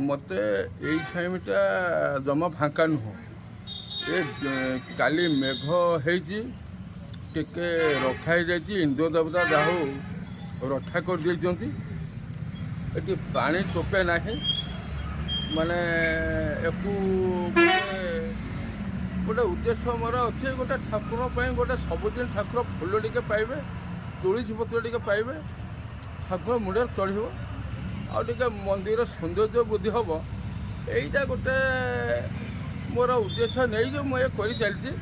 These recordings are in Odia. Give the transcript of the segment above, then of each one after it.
ମୋତେ ଏଇ ଟାଇମ୍ଟା ଜମା ଫାଙ୍କା ନୁହଁ। ଏ କାଲି ମେଘ ହେଇଛି, ଟିକେ ରକ୍ଷା ହେଇଯାଇଛି। ଇନ୍ଦ୍ର ଦେବତା ଯାହା ହଉ ରକ୍ଷା କରିଦେଇଛନ୍ତି। ଏଠି ପାଣି ଟୋପେ ନାହିଁ। ମାନେ ଏକୁ ଗୋଟେ ଉଦ୍ଦେଶ୍ୟ ମୋର ଅଛି, ଗୋଟେ ଠାକୁର ପାଇଁ ଗୋଟେ ସବୁଦିନ ଠାକୁର ଫୁଲ ଟିକେ ପାଇବେ, ତୁଳସୀ ପତ୍ର ଟିକେ ପାଇବେ, ଠାକୁର ମୁଣ୍ଡରେ ଚଢ଼ିବ ଆଉ ଟିକେ ମନ୍ଦିର ସୌନ୍ଦର୍ଯ୍ୟ ବୃଦ୍ଧି ହେବ। ଏଇଟା ଗୋଟେ ମୋର ଉଦ୍ଦେଶ୍ୟ ନେଇକି ମୁଁ ଏ କରି ଚାଲିଛି।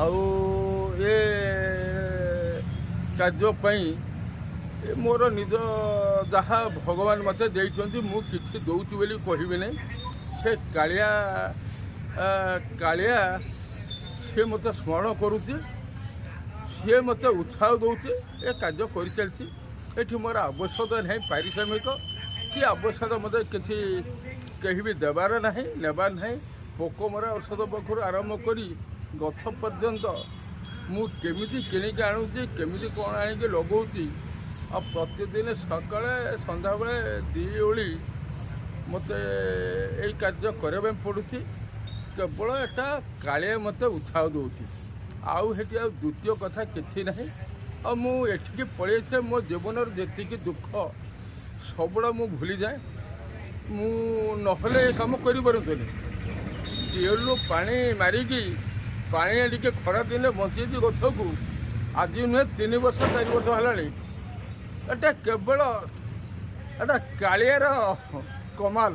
ଆଉ ଏ କାର୍ଯ୍ୟ ପାଇଁ ଏ ମୋର ନିଜ ଯାହା ଭଗବାନ ମୋତେ ଦେଇଛନ୍ତି, ମୁଁ କିଛି ଦେଉଛି ବୋଲି କହିବି ନାହିଁ। ସେ କାଳିଆ, କାଳିଆ ସିଏ ମୋତେ ସ୍ମରଣ କରୁଛି, ସିଏ ମୋତେ ଉତ୍ସାହ ଦେଉଛି, ଏ କାର୍ଯ୍ୟ କରିଚାଲିଛି। ଏଠି ମୋର ଆବଶ୍ୟକତା ନାହିଁ ପାରିଶ୍ରମିକ କି ଆବଶ୍ୟକତା, ମୋତେ କିଛି କେହି ବି ଦେବାର ନାହିଁ, ନେବାର ନାହିଁ। ପୋକ ମରା ଔଷଧ ପାଖରୁ ଆରମ୍ଭ କରି ଗଛ ପର୍ଯ୍ୟନ୍ତ ମୁଁ କେମିତି କିଣିକି ଆଣୁଛି, କେମିତି କ'ଣ ଆଣିକି ଲଗାଉଛି। ଆଉ ପ୍ରତିଦିନ ସକାଳେ ସନ୍ଧ୍ୟାବେଳେ 2 ଓଳି ମୋତେ ଏଇ କାର୍ଯ୍ୟ କରିବା ପାଇଁ ପଡ଼ୁଛି। କେବଳ ଏଟା କାଳିଆ ମୋତେ ଉତ୍ସାହ ଦେଉଛି, ଆଉ ସେଠି ଆଉ ଦ୍ୱିତୀୟ କଥା କିଛି ନାହିଁ। ଆଉ ମୁଁ ଏଠିକି ପଳେଇ ଆସିଲେ ମୋ ଜୀବନର ଯେତିକି ଦୁଃଖ ସବୁଗୁଡ଼ା ମୁଁ ଭୁଲିଯାଏ। ମୁଁ ନହେଲେ ଏ କାମ କରିପାରନ୍ତୁନି। ଟ୍ୟୁବୱେଲରୁ ପାଣି ମାରିକି ପାଣି ଟିକେ ଖରା ଦିନେ ବଞ୍ଚେଇଛି ଗଛକୁ, ଆଜି ନୁହେଁ, 3 ବର୍ଷ 4 ବର୍ଷ ହେଲାଣି। ଏଟା କେବଳ ଏଟା କାଳିଆର କମାଲ,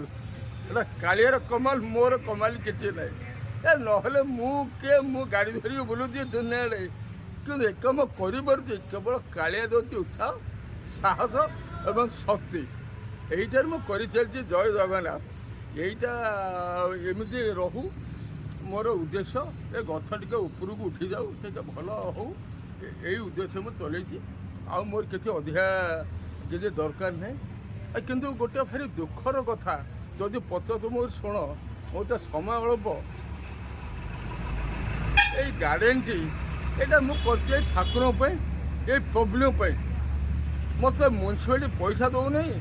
ଏଟା କାଳିଆର କମାଲ, ମୋର କମାଲ କିଛି ନାହିଁ। ଏ ନହେଲେ ମୁଁ କିଏ? ମୁଁ ଗାଡ଼ି ଧରିକି ବୁଲୁଛି ଦୁନିଆରେ, କିନ୍ତୁ ଏ କାମ କରିପାରୁଛି କେବଳ କାଳିଆ ଦେଉଛି ଉତ୍ସାହ, ସାହସ ଏବଂ ଶକ୍ତି। ଏଇଟାରେ ମୁଁ କରିଚାଲିଛି। ଜୟ ଜଗନ୍ନାଥ। ଏଇଟା ଏମିତି ରହୁ। ମୋର ଉଦ୍ଦେଶ୍ୟ ଏ ଗଛ ଟିକେ ଉପରକୁ ଉଠିଯାଉ, ଟିକେ ଭଲ ହଉ, ଏଇ ଉଦ୍ଦେଶ୍ୟ ମୁଁ ଚଲେଇଛି। ଆଉ ମୋର କିଛି ଅଧିକା କିଛି ଦରକାର ନାହିଁ। ଆଉ କିନ୍ତୁ ଗୋଟେ ଭାରି ଦୁଃଖର କଥା, ଯଦି ପଚାରୁଛ ମୋର ଶୁଣ, ମୋର ତ ସମୟ ଅଳ୍ପ। ଏଇ ଗାର୍ଡ଼େନଟି ଏଇଟା ମୁଁ କରିଛି ଏଇ ଠାକୁରଙ୍କ ପାଇଁ, ଏଇ ପବ୍ଲିକ ପାଇଁ। ମୋତେ ମ୍ୟୁନିସିପାଲିଟି ପଇସା ଦେଉନାହିଁ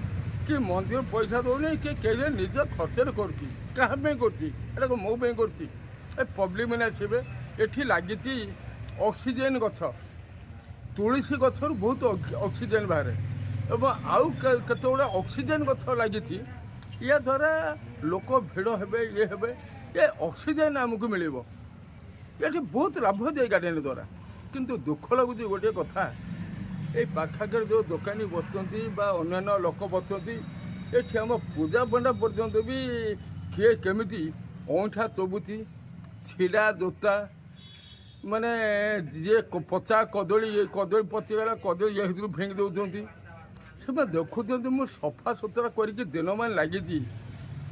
କି ମନ୍ଦିର ପଇସା ଦେଉନାହିଁ କି କେହି, ନିଜ ଖର୍ଚ୍ଚରେ କରୁଛି। କାହା ପାଇଁ କରୁଛି ଏଇଟା? ମୋ ପାଇଁ କରୁଛି। ଏ ପବ୍ଲିକ ମାନେ ଆସିବେ। ଏଠି ଲାଗିଛି ଅକ୍ସିଜେନ୍ ଗଛ। ତୁଳସୀ ଗଛରୁ ବହୁତ ଅକ୍ସିଜେନ୍ ବାହାରେ ଏବଂ ଆଉ କେତେ ଗୁଡ଼ା ଅକ୍ସିଜେନ୍ ଗଛ ଲାଗିଛି। ୟା ଦ୍ୱାରା ଲୋକ ଭିଡ଼ ହେବେ, ଇଏ ହେବେ, ଏ ଅକ୍ସିଜେନ୍ ଆମକୁ ମିଳିବ। ଏଠି ବହୁତ ଲାଭ ଦିଏ ଗାର୍ଡ଼େନ୍ ଦ୍ୱାରା। କିନ୍ତୁ ଦୁଃଖ ଲାଗୁଛି ଗୋଟିଏ କଥା, ଏଇ ପାଖାପାଖରେ ଯେଉଁ ଦୋକାନୀ ବସୁଛନ୍ତି ବା ଅନ୍ୟାନ୍ୟ ଲୋକ ବସୁଛନ୍ତି, ଏଠି ଆମ ପୂଜା ପଣ୍ଡା ପର୍ଯ୍ୟନ୍ତ ବି କିଏ କେମିତି ଅଇଁଠା ଚୋବୁଛି, ଛିଡ଼ା ଜୋତା, ମାନେ ଯିଏ ପଚା କଦଳୀ, କଦଳୀ ପଚିଗଲା କଦଳୀ ଇଏ ଭିତରୁ ଫିଙ୍ଗି ଦେଉଛନ୍ତି। ସେମାନେ ଦେଖୁଛନ୍ତି ମୁଁ ସଫା ସୁତୁରା କରିକି ଦିନମାନ ଲାଗିଛି,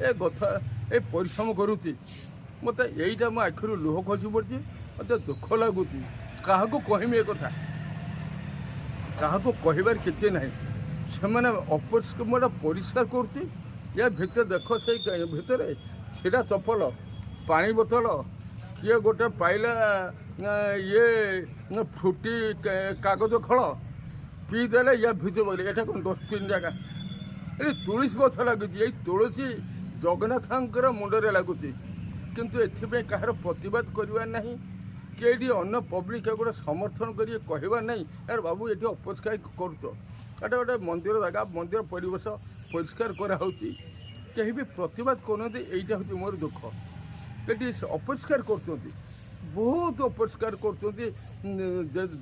ଏ ଗଛ ଏ ପରିଶ୍ରମ କରୁଛି। ମୋତେ ଏଇଟା ମୋ ଆଖିରୁ ଲୁହ ଖସି ପଡ଼ୁଛି। ମୋତେ ଦୁଃଖ ଲାଗୁଛି। କାହାକୁ କହିମି ଏ କଥା? କାହାକୁ କହିବାର କିଛି ନାହିଁ। ସେମାନେ ଅପରିଷ୍କାର, ମୁଁ ଏଇଟା ପରିଷ୍କାର କରୁଛି। ୟା ଭିତରେ ଦେଖ, ସେଇ ଭିତରେ ଛିଡ଼ା ଚପଲ, ପାଣି ବୋତଲ, କିଏ ଗୋଟେ ପାଇଲା ଇଏ ଫ୍ରୁଟି କାଗଜ ଖୋଳ ପିଇଦେଲେ, ୟା ଭିତରେ ପକେଇଲେ। ଏଟା କ'ଣ ଡଷ୍ଟବିନ୍ ଜାଗା? ଏଠି ତୁଳସୀ ଗଛ ଲାଗୁଛି। ଏଇ ତୁଳସୀ ଜଗନ୍ନାଥଙ୍କର ମୁଣ୍ଡରେ ଲାଗୁଛି। କିନ୍ତୁ ଏଥିପାଇଁ କାହାର ପ୍ରତିବାଦ କରିବାର ନାହିଁ କି ଏଇଠି ଅନ୍ୟ ପବ୍ଲିକ ଗୋଟେ ସମର୍ଥନ କରି କହିବାର ନାହିଁ, ଆରେ ବାବୁ, ଏଠି ଅପରିଷ୍କାର କରୁଛ, ଏଟା ଗୋଟେ ମନ୍ଦିର ଜାଗା, ମନ୍ଦିର ପରିବେଶ ପରିଷ୍କାର କରାହେଉଛି। କେହି ବି ପ୍ରତିବାଦ କରୁନାହାନ୍ତି। ଏଇଟା ହେଉଛି ମୋର ଦୁଃଖ। ଏଠି ଅପରିଷ୍କାର କରୁଛନ୍ତି, ବହୁତ ଅପରିଷ୍କାର କରୁଛନ୍ତି।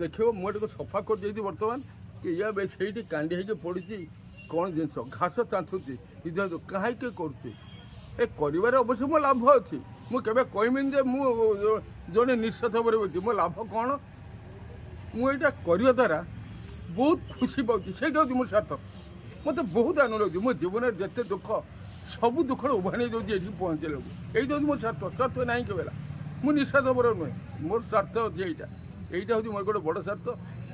ଦେଖିବ, ମୁଁ ଏଠିକୁ ସଫା କରିଦେଇଛି ବର୍ତ୍ତମାନ କି ୟା ସେଇଠି କାଣ୍ଡି ହେଇକି ପଡ଼ିଛି କ'ଣ ଜିନିଷ, ଘାସ ଚାଞ୍ଚୁଛି। କାହିଁକି କରୁଛି ଏ? କରିବାରେ ଅବଶ୍ୟ ମୋ ଲାଭ ଅଛି। ମୁଁ କେବେ କହିବିନି ଯେ ମୁଁ ଜଣେ ନିଃସ୍ୱାର୍ଥପର ବ୍ୟକ୍ତି। ମୋ ଲାଭ କ'ଣ? ମୁଁ ଏଇଟା କରିବା ଦ୍ୱାରା ବହୁତ ଖୁସି ପାଉଛି। ସେଇଟା ହେଉଛି ମୋ ସ୍ୱାର୍ଥ। ମୋତେ ବହୁତ ଆନନ୍ଦ ଲାଗୁଛି। ମୋ ଜୀବନରେ ଯେତେ ଦୁଃଖ, ସବୁ ଦୁଃଖର ଉଭାନ ହେଇଯାଉଛି ଏଠି ପହଞ୍ଚିଲା ବେଳକୁ। ଏଇଟା ହେଉଛି ମୋ ସ୍ୱାର୍ଥ। ସ୍ୱାର୍ଥ ନାହିଁ କେବେ ହେଲା। ମୁଁ ନିଃସ୍ୱାର୍ଥପର ନୁହେଁ, ମୋର ସ୍ୱାର୍ଥ ଅଛି ଏଇଟା। ଏଇଟା ହେଉଛି ମୋର ଗୋଟେ ବଡ଼ ସ୍ୱାର୍ଥ।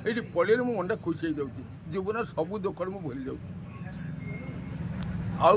ଏଇଠି ପଳେଇଲେ ମୋ ମନଟା ଖୁସି ହେଇଯାଉଛି। ଜୀବନର ସବୁ ଦୁଃଖରେ ମୁଁ ଭୁଲି ଯାଉଛି। ଆଉ